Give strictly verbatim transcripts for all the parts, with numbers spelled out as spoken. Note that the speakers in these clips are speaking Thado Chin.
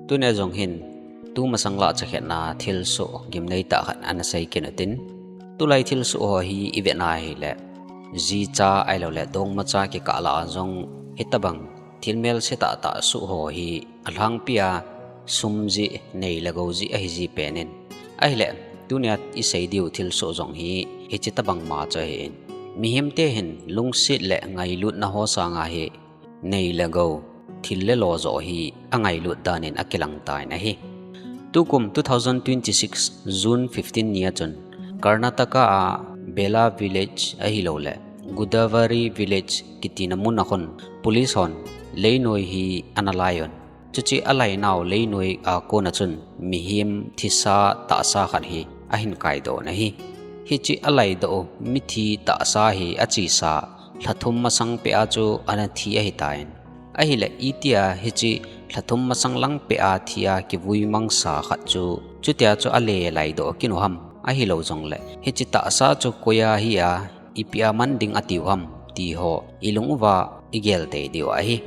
Tunia jong hin, tumasang lah chakhetna thilsoh gimnei tah khat ana sei kit utin, tulai thilsoh ho hi i vetna hileh, jicha ahilouleh dongmacha kikah lah a jong hitabang thil melse tahtah soh ho hi alhangpia sum jeh, nei le gou jeh ahi ji penin. Ahileh, tunia i sei diu thilsoh jong hi hiche tabang ma chu ahin. Mihemte hin lungset le ngailutna ho sanga hi nei le gou, thil le lo joh hi angailut danin akilang tan ahi. Tukum two thousand twenty-six June fifteen ni a chun Karnataka a Bela Village ahilouleh Godavari Village kitina mun a khun police hon leinoi hi ana lai un. Chuche alainau leinoi a kona chun mihem thisa tahsa khat hi ahin kaidoh in ahi. Hiche alaidoh u mithi tahsa hi achesa lhathum masang peh a chu ana thi ahitan. Ahileh itia hiche lhathum masang lang peh a thi a kivui mangsa khat chu, chutia chu ale laidoh kit u ham, ahilou jongleh hiche tahsa chu koi a hi a, ipi a man ding atiu ham, ti ho i lung uva i gel tei diu ahi.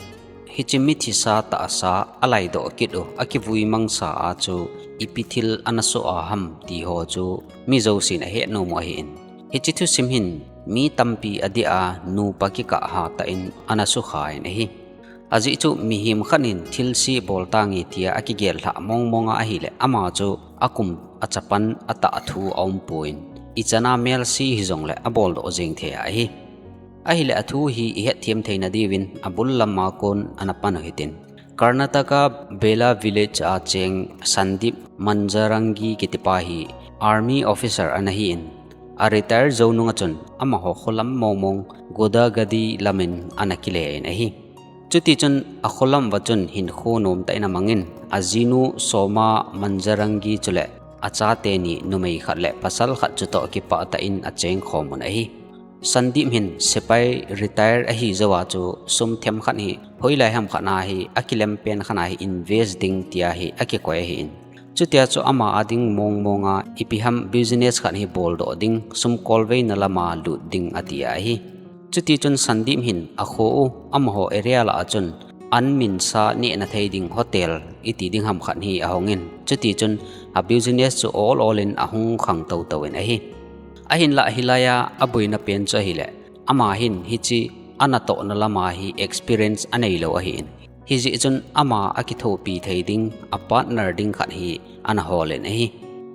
Hiche mithisa tahsa alaidoh kit u akivui mangsa a chu ipi thil ana soh a ham, ti ho chu mi jousen ahet nom u ahin. Hiche thusim hin mi tampi adeh a nupa kikah hatah in ana sukha in ahi. Ajeh chu mihem khat in thilse bol tange tia akigel lhah mong mong a ahileh ama chu akum achapan atah thu aumpon, ichan a melse hijongleh aboldoh jeng thei ahi. Ahileh athu hi i hetthem theina diuvin abul lam a kon ana pan u hitin. Karnataka Bela Village a cheng Sandeep Manjarangi kitipa hi army officer ana hin, a retire jou nung a chun amaho kholam mong mong Godagadi lam in ana kile in ahi. Chutichun akholam uva chun hinkho nomtah in amangin, ajinu Soma Manjarangi chule achate ni numei khat le pasal khat chutoh kipah tah in acheng khom un ahi. Sandeep hin sepai retire ahi jou a chu sum themkhat hi hoilai ham khat na hi akilem pen khat na hi invest ding tia hi akikoi ahin. Chutia chu ama a ding mong mong a ipi ham business khat hi boldoh ding, sum kolveina lam a lut ding ati ahi. Chutichun Sandeep hin akho u amaho area lah a chun an minsa nehna thei ding hotel iti ding ham khat hi ahongin. Chutichun a business chu ol ol in ahung khang tou tou in ahi. Ahinlah hilai a aboina pen chu ahileh, ama hin hiche anatohna lam a hi experience aneilou ahin. Hijeh chun ama akithopi thei ding, a partner ding khat hi ana hol in ahi.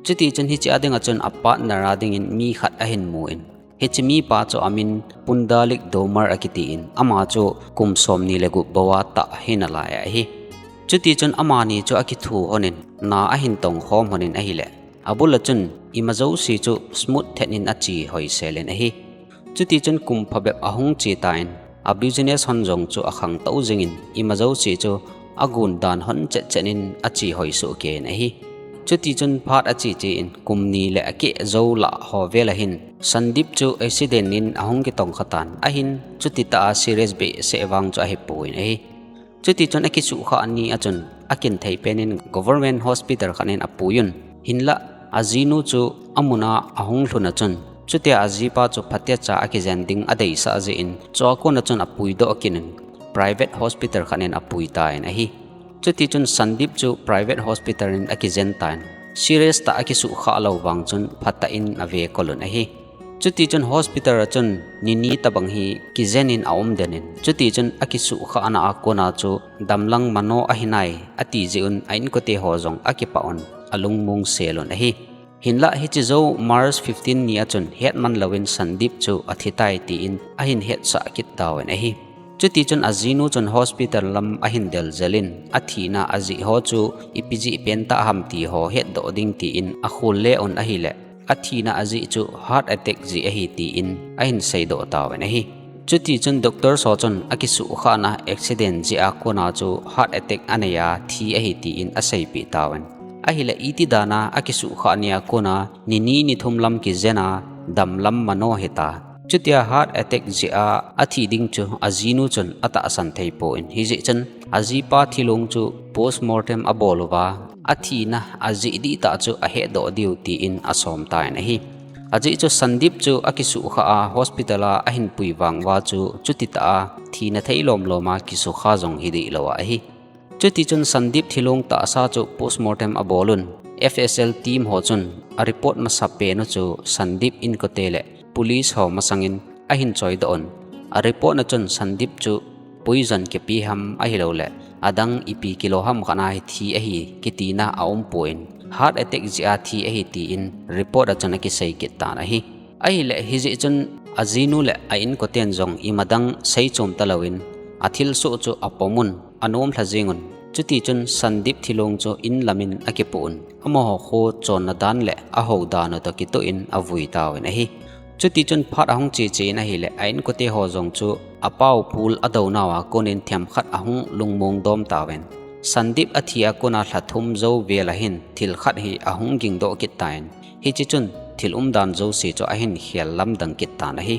Chutichun hiche a ding a chun a partner a dingin mi khat ahin mun. Hiche mipa chu amin Pundalik Domar akitin, ama chu kum somni le gup bou a tah hina lai ahi. Chutichun amani chu akithu lhonin, na ahin tong khom lhonin ahileh, abul a chun ima jouse chu smooth thet in ache hoisel in ahi. Chutichun kum phabep ahung che tan, a business lhon jong chu akhang tou jingin, ima jouse chu agon dan lhon chet chet in ache hoi soh kei in ahi. Chutichun phat ache che in kum ni le akeh jou lah ho vel a hin Sandeep chu accident in ahung kitong khatan ahin, chutitah a serious behseh vang chu ahipon ahi. Chutichun akisuhkhah ni a chun akin thei pen in government hospital khat in apuiyun. Hinlah ajinu chu amun a ahung lhun a chun, chutia ajipa chu phatecha akijen ding adeisah jeh in, chua kon a chun apuidoh kit in private hospital khat in apui tan ahi. Chutichun Sandeep chu private hospital in akijen tan, serious tah akisuhkhah lou vang chun phatah in ave kol un ahi. Chutichun hospital a chun nini tobang hi kijen in aum den in, chutichun akisuhkhahna a kon a chu damlang mano ahinai ati jeh un a inkote ho jong akipah un alungmong sel un ahi. Hinlah hiche jou March fifteen ni a chun hetman louvin Sandeep chu athitai tin ahin hetsah kit tauvin ahi. Chutichun ajinu chun hospital lam ahin del jel in, athina ajeh ho chu ipi jeh pentah ham ti ho hetdoh ding tin akhol le un ahileh, athina ajeh chu heart attack jeh ahi tin ahin seidoh tauvin ahi. Chutichun doctor ho chun akisuhkhahna accident jeh a kon a chu heart attack anei a thi ahi tin aseipeh tauvin. Ahileh iti dan a akisuhkhah ni a kon a nini nithum lam kijen a damlam mano hita. Chutia heart attack jeh a athi ding chu ajinu chun atahsan theipon, hijeh chun ajipa thilong chu postmortem abol uva, athina ajeh dihtah chu ahetdoh diu tin asom tan ahi. Ajeh chu Sandeep chu akisuhkhah a hospital a ahin pui vang uva chu chutitah a thina thei lom lom a kisukha jong hidehlou ahi. Chuti chun Sandeep thilong tahsa chu postmortem abol un, F S L team ho chun a report masapen u chu Sandeep inkote le police ho masangin ahin choidoh un. A report na chun Sandeep chu poison kipe ham ahilouleh adang ipi kilo ham khat a hi thi ahi kitina aumpon, heart attack jeh a thi ahi tin report a chun akisei kit tan ahi. Ahileh hijeh chun ajinu le a inkoten jong imadang seichom talouvin athilsoh chu apom un, anom lha jeng un. Chuti chun Sandeep thilong chu in lamin akipoh un, amaho kho chonna dan le ahou dan u toh kitoh in avui tauvin ahi. Chuti chun phat ahung cheche in ahileh a inkote ho jong chu apao pul adounau a konin themkhat ahung lungmong dom tauvin. Sandeep athi a kona lha thum jou vel ahin thil khat hi ahung gingdoh kit tan, hiche chun thil umdan jouse chu ahin khel lamdang kit tan ahi.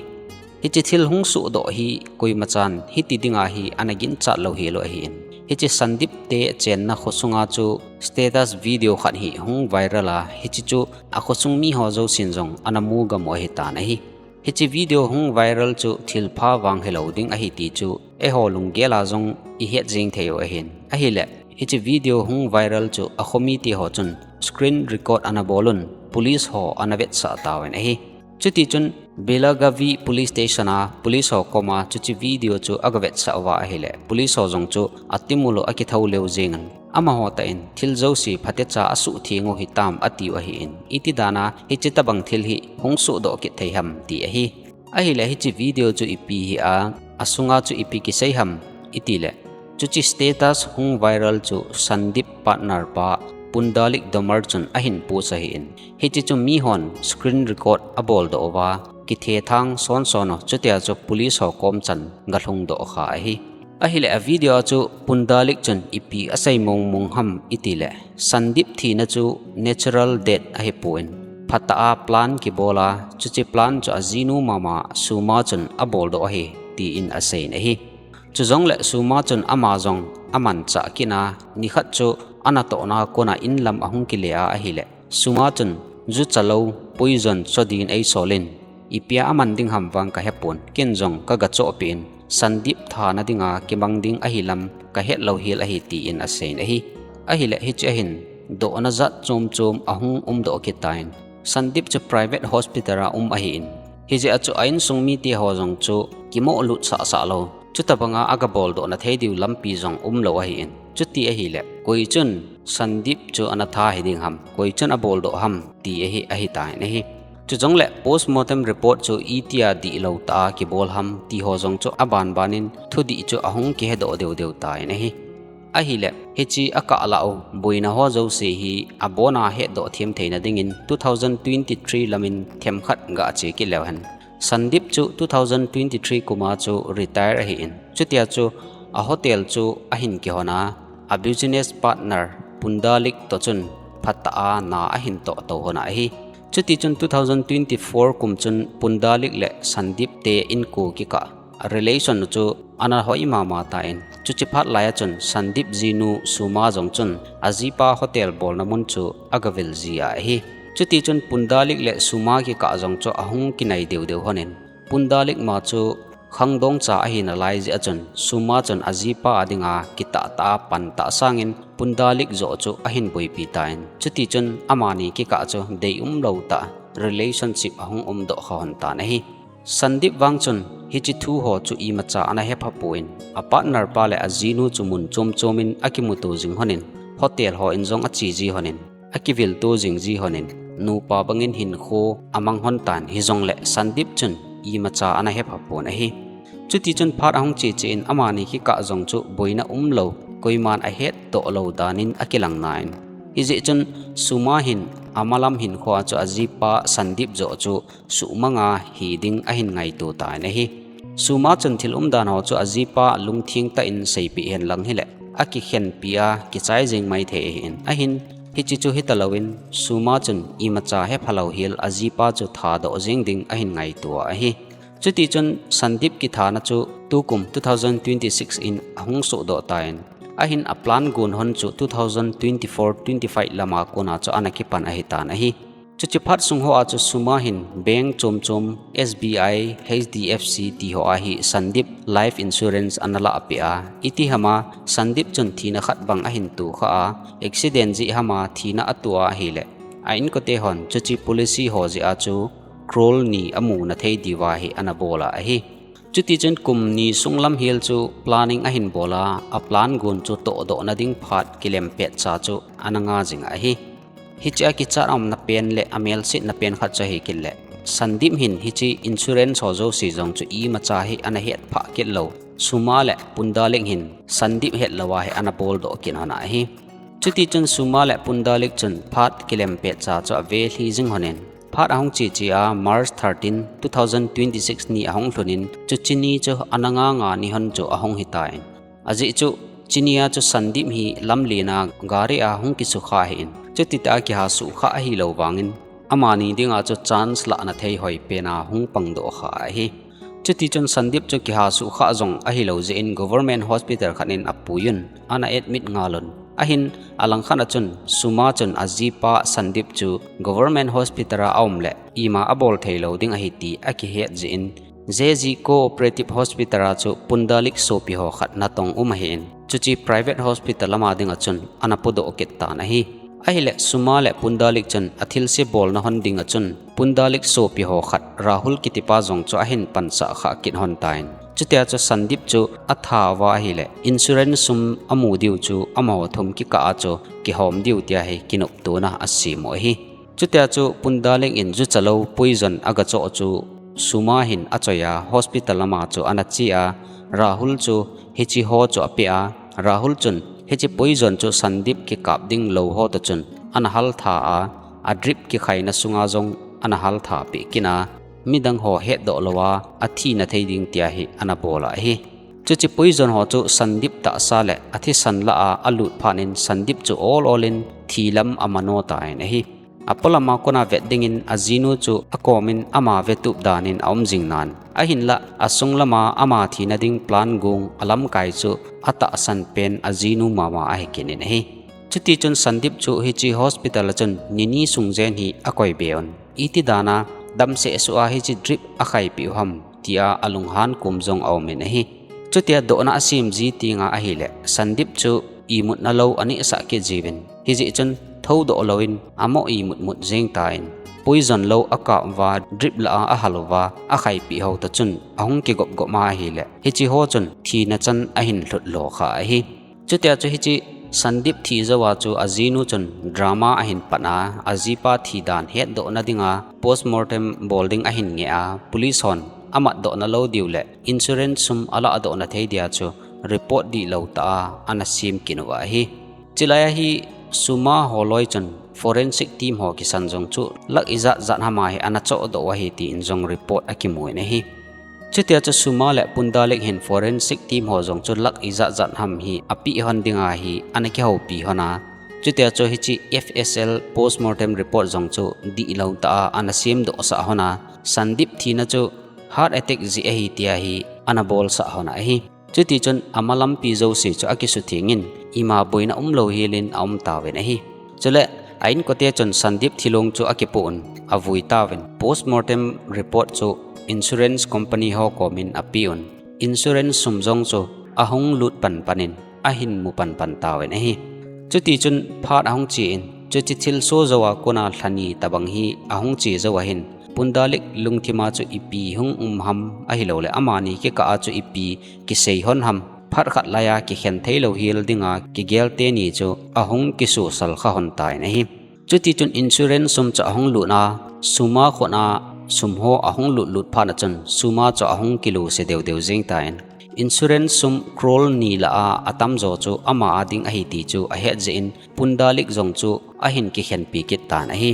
Hiche thil hung sohdoh hi koimachan hiti dinga hi ana ginchat lou hel u ahin. Hiche Sandeep te chenna khosunga chu status video khat hi hung viral a, hiche chu akhosung miho jousen jong ana mu gam u ahitan ahi. Hiche video hung viral chu thilpha vang hilou ding ahi ti chu eiho lunggel a jong ihet jeng thei u ahin. Ahileh hiche video hung viral chu akhomi teho chun screen record ana bol un, police ho ana vetsah tauvin ahi. Chuti chun Belagavi Police Station a police ho koma chuche video chu aga vetsah uva ahileh police ho jong chu atimul u akithou leu jeng un, amaho tah in thil jouse phatecha asuhtheng u hitam atiu ahin, iti dan a hiche tobang thil hi hung sohdoh kit thei ham ti ahi. Ahileh hiche video chu ipi hi a, asunga chu ipi kisei ham itileh, chuche status hung viral chu Sandeep partner pa Pundalik Domar chun ahin post ahin. Hiche chu mihon screen record aboldoh uva, kithethang sonson u, chutia chu police ho kom chan galhungdoh kha ahi. Ahileh a video a chu Pundalik chun ipi asei mongmong ham itileh, Sandeep thina chu natural death ahipon, phatah a plan kibol a, chuche plan chu ajinu mama Suma chun aboldoh ahi, tin aseiyin ahi. Chujongleh Suma chun ama jong amanchah kit a, nikhat chu anatohna kona inlam ahung kile a ahileh, Suma chun, ju chalou, poison cho din eisolin, ipia aman ding ham vang kahepon, ken jong kagachohpeh in, Sandeep thana dinga kimang ding ahilam kahet lou hel ahi, tin aseiyin ahi. Ahileh hiche ahin dohna jat chom chom ahung umdoh kit tan, Sandeep chu private hospital a um ahin, hijeh a chu a insung miteho jong chu kimoh lut sahsah lou, chutobanga agaboldohna thei diu lampi jong umlou ahin. Chuti ahileh koi chun Sandeep chu ana tha hiding ham, koi chun aboldoh ham ti ahi, ahitan ahi. Chujongleh postmortem report chu itia dihlou tah a kibol ham tiho jong chu abanbanin thudih chu ahung kihedoh deudeu tan ahi. Ahileh hiche akahlah u boina ho jouse hi abona hetdoh them theina dingin two thousand twenty-three lamin themkhat gache kit leu hen. Sandeep chu two thousand twenty-three kuma chu retire ahin, chutia chu a hotel chu ahin kihon a, a business partner Pundalik toh chun phatah a na ahin toh tou hon ahi. Chuti chun two thousand twenty-four kum chun Pundalik le Sandeep te inko kikah a relation u chu ana hoi mama tan, chuche phat laiya chun Sandeep jinu Suma jong chun ajipa hotel bolna mun chu agavil ji ahi. Chuti chun Pundalik le Suma kikah jong chu ahung kinai deudeu honin, Pundalik ma chu khangdong cha ahi nalai jeh a chun Suma chun ajipa a dinga kitahtah a pantah sangin Pundalik joh chu ahin boipi tan, chuti chun amani kikah chu deium lou tah relationship ahung umdoh kha hon tan ahi. Sandeep vang chun hiche thu ho chu imacha ana hephapon, a partner pa le ajinu chu mun chom chomin akimuto jing honin, hotel hon jong ache ji honin, akivilto jing ji honin, nupa bangin hinkho amang hon tan, hijongleh Sandeep chun imacha ana hephapon ahi. Chuti chun phat ahung cheche in amani kikah jong chu boina umlou, koiman ahetdoh lou danin akilang nan, hijeh chun Suma hin amalam hinkho a chu ajipa Sandeep joh chu suhmanga hiding ahin ngaito tan ahi. Suma chun thil umdan ho chu ajipa lungtheng tah in seipeh henlang hileh akikhenpi a kichai jeng maithei ahin, ahin hiche chu hitalouvin Suma chun imacha hephalou hel ajipa chu thadoh jeng ding ahin ngaito ahi. Chuti chun Sandeep kithana chu tukum two thousand twenty-six in ahung sohdoh tan, ahin a plan gon hon chu two thousand twenty-four twenty-five lama kona chu ana kipan ahitan ahi. Chuche phat sung hoa chu Suma hin bank chom chom, S B I, H D F C ti hoa hi Sandeep life insurance ana lah peh a. Iti hama Sandeep chun thina khat bang ahin to kha a, accident jeh hama thina ato a ahile, a inkote hon chuche policy ho jeh a chu crore ni amu na thei diuva hi ana bol a ahi. Chuti chun kum ni sung lam hel chu planning ahin bol a, a plan gon chu tohdoh na ding phat kilem pet cha chu ana nga jing ahi. Hiche a kichat umna pen le a melsetna pen khat chu ahi kit le, Sandeep hin hiche insurance ho jouse jong chu imacha hi ana het phah kit lou. Suma le Pundalik hin Sandeep het louva hi ana bol doh kit hon ahi. Chuti chun Suma le Pundalik chun phat kilem pet cha chu ave lhi jing hon in, phat ahung che che a March thirteen, two thousand twenty-six ni ahung lhun in, chuche ni chu ana nga nga ni hon chu ahung hi tan. Ajeh chu, chuche ni a chu Sandeep hi lamlen a gari a hung kisukha ahin, chuti tah a kiha sukha ahi lou vangin, amani dinga chu chance lahna thei hoi pen a hung pang doh kha ahi. Chuti chun Sandeep chu kiha sukha jong ahi lou jeh in government hospital khat in apui un, ana admit ngal un. Ahin, alang khat a chun, Suma chun ajipa Sandeep chu government hospital a aum le, ima abol thei lou ding ahi ti akihet jeh in, J G Cooperative Hospital a chu Pundalik sopi ho khat natong um ahin, chuche private hospital lama dinga chun ana podoh kit tan ahi. Ahile Suma le Pundalik chun athilse bolna hon dinga chun Pundalik sopi ho khat Rahul kitipa jong chu ahin pansah kha kit hon tan. Chutia chu Sandeep chu atha uva ahile insurance sum amu diu chu amaho thum kikah a chu kihom diu tia hi kinoptona asem u ahi. Chutia chu Pundalik in juchalou poison agachoh chu Suma hin achoi a hospital lama chu ana che a, Rahul chu hiche ho chu ape a, Rahul chun hiche poison chu Sandeep kikap ding lou ho toh chun ana hal tha a, a drip kikhaina sunga jong ana hal tha peh kit a, midang ho hetdoh louva athi na thei ding tia hi ana bol a ahi. Chuche poison ho chu Sandeep tahsa le athisan lah a alut phat in Sandeep chu ol ol in thi lam amano tan ahi. Apolam a kona vet dingin ajinu chu akom in ama vetup dan in aum jing nan, ahinlah asung lama ama thina ding plan gon alamkai chu atahsan pen ajinu mama ahi kit in ahi. Chuti chun Sandeep chu hiche hospital a chun ni ni sung jen hi akoi be un. Iti dan a damseh suh a hiche drip akhai peh u ham tia alunghan kum jong aum in ahi. Chutia dohna asem ji tenga ahile, Sandeep chu imutna lou anehsah kit jiuvin, hijeh chun thoudoh louvin amo imut mut jeng tan, poison lou akap uva, drip lah a ahal uva akhai peh ho toh chun ahung kigop gop ma ahile, hiche ho chun thina chan ahin lhut lo kha ahi. Chutia chu hiche Sandeep thi jouva chu ajinu chun drama ahin pan a, ajipa thi dan hetdoh na dinga postmortem bol ding ahin ngeh a, police hon amatdoh na lou diu le insurance sum alah doh na thei dia chu report dihlou tah a ana sem kit u ahi. Chulai a hi Suma holoi chun forensic team ho kisan jong chu lakh ijat jat ham a hi ana chohdoh u ahi tin jong report akimu in ahi. Chutia chu Suma le Pundalik hin forensic team ho jong chu lakh ijat jat ham hi apeh hon dinga hi ana kihoupi hon a. Chutia chu hiche F S L postmortem report jong chu dihlou tah a ana semdoh sah hon a. Sandeep thina chu heart attack jeh ahi tia hi ana bolsah hon ahi. Chuti chun ama lampi jouse chu akisutheng in, ima boina umlou hel in aum tauvin ahi. Chule a inkote chun Sandeep thilong chu akipoh un, avui tauvin. Postmortem report chu insurance company ho kom in ape un, insurance sum jong chu ahung lut pan pan in, ahin mu pan pan tauvin ahi. Chuti chun phat ahung che in, chuche thilsoh jouva kona lha ni tobang hi ahung che jou ahin, Pundalik lungthim a chu ipi hung um ham ahilou le amani kikah a chu ipi kisei hon ham, phat khat lai a kikhen thei lou hel dinga kigel teni chu ahung kisosal kha hon tan ahi. Chuti chun insurance sum chu ahung lut a, Suma khut a sum ho ahung lut lut phat a chun Suma chu ahung kilose deu deu jeng tan. Insurance sum crore ni lah a atamjo chu ama a ding ahi ti chu ahet jeh in Pundalik jong chu ahin kikhenpi kit tan ahi.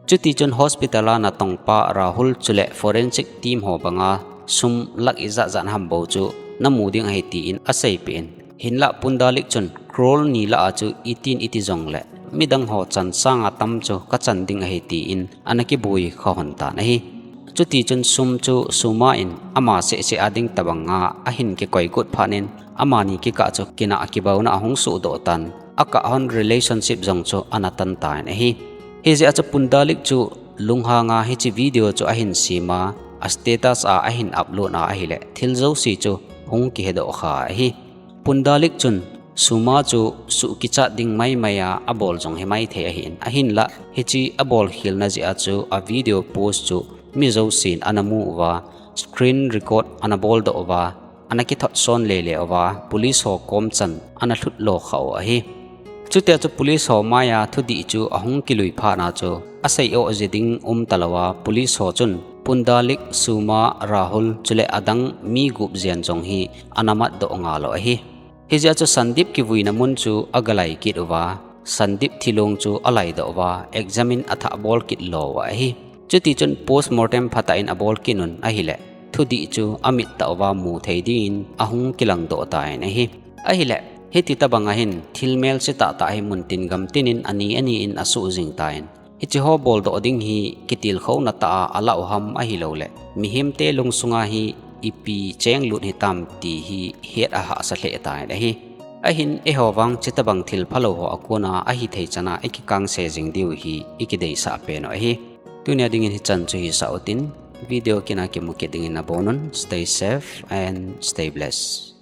Chuti chun hospital a natong pa Rahul chule forensic team ho banga sum lakh ijat jat ham bou chu namu ding ahi tin aseipeh in, hinlah Pundalik chun crore ni lah a chu itin iti jongle midang ho chan sanga tam chu kachan ding ahi tin ana kibui kha hon tan ahi. Chuti chun sum chu Suma in ama seh seh a ding tobanga ahin kikoi got phat in amani kikah chu kinah kibauna ahung sohdoh tan, akah hon relationship jong chu ana tan tan ahi. Hijeh a chu Pundalik chu Lunghanga hiche video chu ahin sema, a status a ahin upload a ahile, thil jouse chu hung kihedoh kha ahi. Pundalik chun Suma chu suh kichat ding maimai a abol jong himai thei ahin, ahinla hiche abol khelna jeh a chu a video post chu mi jousen ana mu uva, screen record ana boldoh uva, ana kithot son lele uva, police ho kom chan ana lhut lo kha u ahi. Chutia chu police ho maiya thudih chu ahung kilui phat na chu, asei o je ding um talouva, police ho chun Pundalik, Suma, Rahul chule adang mi gup jen jong hi ana matdoh ngal u ahi. Hijeh a chu Sandip kivuina mun chu agalai kit uva, Sandip thilong chu alaidoh uva, examine athah bol kit lo uva ahi. Chutichun postmortem phatah in abol kit un ahile, thudih chu amit tah uva mu thei dingin ahung kilangdoh tan ahi. Ahile, hiti tobang ahin thil melse tahtah hi muntin gamtin in ani ani in asuh jing tan, hiche ho boldoh ding hi kitilkhouna tah a alah u ham ahilouleh, mihemte lungsunga hi ipi chenglut hitam ti hi het ahahsa lheh tan ahi. Ahin eiho vang chutobang thil phalou ho akona ahithei chana ikikangse jing diu hi ikideisah pen u ahi. Tunia dingin hichan chu hisah utin, video kit a kimu kit dingin nabonun, stay safe and stay blessed.